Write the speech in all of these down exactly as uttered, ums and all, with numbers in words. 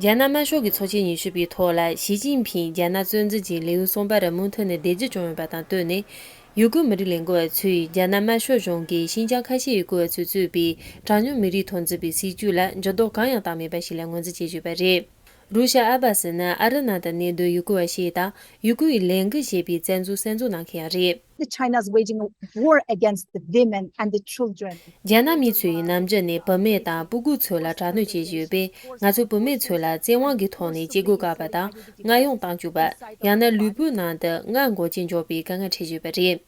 རྒྱ་ནག་དམར་ཤོག་གི་ཚོགས་ཆེན་ཉི་ཤུ་པའི་ཐོག་ལ་ཞི་ཅིན་ཕིང་རྒྱ་ནག་གཙོ་འཛིན་གྱི་ལེའུ་གསུམ་པར་མུ་མཐུད་ནས་བསྡད་རྒྱུ་བྱུང་ཡོད་པ་དང་བསྟུན་ནས། ཡུ་གུར་མི་རིགས་ལས་འགུལ་བ་ཚོས་རྒྱ་ནག་དམར་ཤོག་གཞུང་གིས་ཤིན་ཅང་ཁ་ཆེ་ཡུ་གུར་བ་ཚོས་གཙོས་པའི་གྲངས་ཉུང་མི་རིགས་ཐོག་འཛིན་པའི་སྲིད་ཇུས་ལ་འགྱུར་ལྡོག་གང་ཡང་བཏང་མེད་པ་ཞིག་ལ་ངོས་འཛིན་བྱེད་བཞིན་ཡོད་པ་རེད། རུ་ཤ་ཨ་བ་སི་ནི་ཨ་རི་ནང་དུ་གནས་སྡོད་ཡུ་གུར་བ་ཞིག་དང་ཡུ་གུར་བའི་ལས་འགུལ་ཞེས་པའི་བཙན་འཛུལ་གསར་འཛུགས་གནང་མཁན་ཡང་རེད། The China is waging a war against the women and the children. རྒྱ་ནག་མི་ཚོས་ནམ་རྒྱུན་ནས་བུད་མེད་དང་སྤུ་གུ་ཚོ་ལ་དྲག་གནོན་བྱེད་བཞིན་ཡོད་པས། ང་ཚོས་བུད་མེད་ཚོ་ལ་བཙན་དབང་གི་ཐོག་ནས་སྐྱེ་སྒོ་བཀག་པ་དང་། མངའ་ཡོང་བཏང་བཅུག་པ། ཡང་ན་ལུས་པོའི་ནང་དུ་མངལ་འགོག་ཅན་འཇོག་པའི་དཀའ་ངལ་འཕྲད་བཞིན་ཡོད་པ་རེད།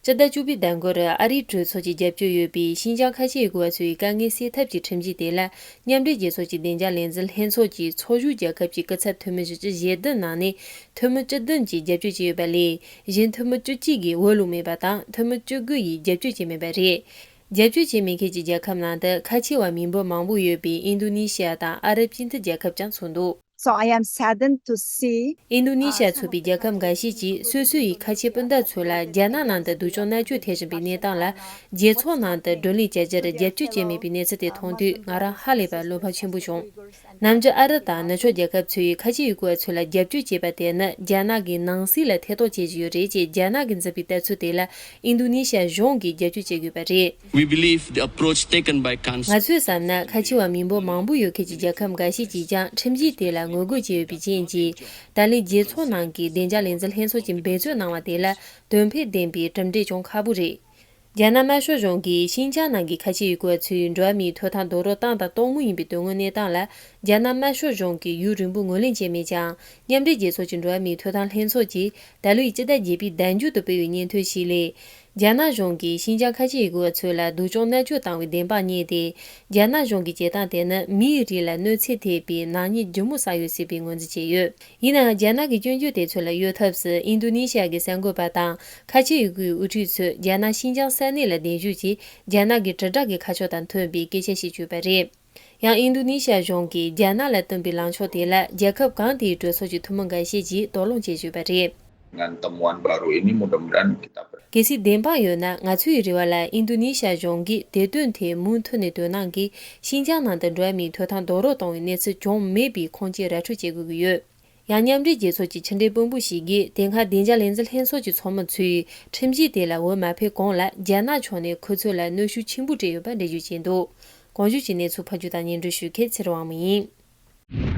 སྤྱི་ཟླ་བཅུ་པའི་ཟླ་འགོར་ཨ་རིའི་གྲོས་ཚོགས་ཀྱི་རྒྱབ་སྐྱོར་ཡོད་པའི་ཤིན་ཅང་ཁ་ཆེ་ཡུ་གུར་བ་ཚོའི་དཀའ་ངལ་སེལ་ཐབས་ཀྱི་ཁྲིམས་ཆད་དེ་ལ། མཉམ་འབྲེལ་རྒྱལ་ཚོགས་ཀྱི་བདེ་འཇགས་ལས་འཛིན་ལྷན་ཚོགས་ཀྱི་ཚོགས་ཞུགས་རྒྱལ་ཁབ་ཀྱི་སྐུ་ཚབ་འཐུས་མི་བཞི་བཅུ་ཞེ་བདུན་ནང་ནས་འཐུས་མི་བཅུ་བདུན་གྱིས་རྒྱབ་སྐྱོར་བྱས་ཡོད་པ་ལས། གཞན་འཐུས་མི་བཅུ་གཅིག་གིས་འོས་བླུགས་མེད་པ་དང་། འཐུས་མི་བཅུ་དགུ་ཡིས་རྒྱབ་སྐྱོར་བྱས་མེད་པ་རེད། རྒྱབ་སྐྱོར་བྱས་མེད་མཁན་གྱི་རྒྱལ་ཁབ་ནང་དུ་ཁ་ཆེ་བ་མི་འབོར་མང་པོ་ཡོད་པའི་ཨིན་རྡུ་ནི་ཤི་ཡ་དང་ཨ་རབ་སྤྱི་མཐུན་རྒྱལ་ཁབ་ཀྱང་ཚུད་འདུག། So I am saddened to see. ཨིན་རྡུ་ནི་ཤི་ཡ་ཚུད་པའི་རྒྱལ་ཁབ་འགའ་ཤས་ཀྱིས་སོ་སོ་ཡི་ཁ་ཆེ་སྤུན་ཟླ་ཚོ་ལ་རྒྱ་ནག་ནང་དུ་སྡུག་སྦྱོང་མནར་གཅོད་ཐེབས་བཞིན་པའི་གནས་སྟངས་ལ། རྒྱལ་ཚོགས་ནང་དུ་བགྲོ་གླེང་བྱ་རྒྱུར་རྒྱབ་སྐྱོར་བྱས་མེད་པའི་གནས་ཚུལ་དེ་མཐོང་དུས། ང་རང་ཧ་ལས་པར་བློ་ཕམ་ཆེན་པོ་བྱུང་། ནམ་རྒྱུན་ཨ་རི་དང་ནུབ་ཕྱོགས་རྒྱལ་ཁབ་ཚོས་ཁ་ཆེ་ཡུ་གུར་བ་ཚོ་ལ་རྒྱབ་སྐྱོར་བྱེད་པ་དེ་ནི་རྒྱ་ནག་གི་ནང་སྲིད་ལ་ཐེ་གཏོགས་བྱེད་བཞིན་ཡོད་རེད་ཅེས། རྒྱ་ནག་གིས་འཛིན་པའི་ལྟ་ཚུལ་དེ་ལ་ཨིན་རྡུ་ནི་ཤི་ཡ་གཞུང་གིས་རྒྱབ་སྐྱོར་བྱེད་དགོས་པ་རེད། We believe the approach taken by cons- ང་ཚོས་བསམ་ན། ཁ་ཆེ་བ་མི་འབོར་མང་པོ་ཡོད་མཁན་གྱི་རྒྱལ་ཁབ་འགའ་ཤས་ཀྱིས་ཀྱང་ཁྲིམས་གཞི་དེ་ལ་ངོ་རྒོལ་བྱས་ཡོད་པའི་རྐྱེན་གྱིས། ད་ལན་རྒྱལ་ཚོགས་ནང་གི་བདེ་འཇགས་ལས་འཛིན་ལྷན་ཚོགས་ཀྱིས་འབད་བརྩོན་གནང་བ་དེ་ལ་དོན་ཕན་ལྡན་པའི་གྲུབ་འབྲས་བྱུང་ཁག་པོ་རེད། རྒྱ་ནག་དམར་ཤོག་གཞུང་གིས་ཤིན་ཅང་ནང་གི་ཁ་ཆེ་ཡུ་གུར་བ་ཚོའི་འགྲོ་བ་མིའི་ཐོབ་ཐང་རྡོག་རོལ་བཏང་དང་གཏོང་མུས་ཡིན་པའི་དོན་དངོས་གནས་སྟངས་ལ། རྒྱ་ནག་དམར་ཤོག་གཞུང་གིས་ཡུན་རིང་པོ་ངོས་ལེན་བྱས་མེད་ཀྱང་། མཉམ་འབྲེལ་རྒྱལ་ཚོགས་ཀྱི་འགྲོ་བ་མིའི་ཐོབ་ཐང་ལྷན་ཚོགས་ཀྱིས་ད་ལོའི་སྤྱི་ཟླ་བརྒྱད་པའི་ཟླ་མཇུག་ཏུ་སྤེལ་བའི་སྙན་ཐོ་ཞིག་ལས། རྒྱ་ནག་གཞུང་གིས་ཤིན་ཅང་ཁ་ཆེ་ཡུ་གུར་བ་ཚོ་ལ་སྡུག་སྦྱོང་མནར་གཅོད་བཏང་བའི་བདེན་དཔང་རྙེད་དེ། རྒྱ་ནག་གཞུང་གི་བྱེད་སྟངས་དེ་ནི་མིའི་རིགས་ལ་གནོད་འཚེ་ཐེབས་པའི་ནག་ཉེས་ལྗིད་མོ་བསགས་ཡོད་སྲིད་པའི་ངོས་འཛིན་བྱས་ཡོད། ཡིན་ནའང་། རྒྱ་ནག་གི་སྐྱོན་བརྗོད་དེ་ཚོ་ལ་གཡོལ་ཐབས་སུ་ཨིན་རྡུ་ནི་ཤི་ཡ་གི་གསར་འགོད་པ་དང་ཁ་ཆེ་ཡུ་གུར་དབུ་ཁྲིད་ཚོས་རྒྱ་ནག་ཤིན་ཅང་ས་གནས་ལ་གདན་ཞུ་གྱིས་རྒྱ་ནག་གི་དྲིལ་བསྒྲགས་ཀྱི་ཁ་ཕྱོགས་དང་མཐུན་པའི་སྐད་ཆ་ཞིག་བརྗོད་པ་རེད། ཡང་ཨིན་རྡུ་ནི་ཤི་ཡ་གཞུང་གིས་རྒྱ་ནག་ལ་བསྟུན་པའི་ལངས་ཕྱོགས་དེ་ལ་རྒྱལ་ཁབ་གང་དེའི་གྲོས་ཚོགས་ཀྱི་འཐུས་མི་འགའ་ཤས་ཀྱིས་དོགས་སློང་བྱེད་བཞིན་པ་རེད། Ngan temuan baru ini, mudah-mudahan kita ber- གལ་སྲིད་བདེན་དཔང་ཡོད་ན། ང་ཚོའི་རེ་བ་ལ་ཨིན་རྡུ་ནི་ཤི་ཡ་གཞུང་གིས་དེ་དོན་དེ་མུ་མཐུད་ནས་དོ་སྣང་གིས་ཤིན་ཅང་ནང་དུ་འགྲོ་བ་མིའི་ཐོབ་ཐང་རྡོག་རོལ་གཏོང་བའི་གནས་ཚུལ་བྱུང་མེད་པའི་ཁུངས་སྐྱེལ་ར་སྤྲོད་བྱེད་དགོས་ཀྱི་ཡོད། ཡང་། མཉམ་འབྲེལ་རྒྱལ་ཚོགས་ཀྱི་ཕྱི་འབྲེལ་དཔོན་པོ་ཞིག་གིས་དེ་སྔ་བདེ་འཇགས་ལས་འཛིན་ལྷན་ཚོགས་ཀྱི་ཚོགས་མི་ཚོས་ཁྲིམས་གཞི་དེ་ལ་འོས་མ་ཕེབས་གོང་ལ། རྒྱ་ནག་ཕྱོགས་ནས་ཁོ་ཚོ་ལ་གནོན་ཤུགས་ཆེན་པོ་སྤྲད་ཡོད་པ་འགྲེལ་བརྗོད་བྱས་འདུག། གོང་ཞུས་ཀྱི་གནས་ཚུལ་ཕབ་སྒྱུར་དང་སྙན་སྒྲོན་ཞུ་མཁན་ཚེ་རིང་དབང་མོ་ཡིན།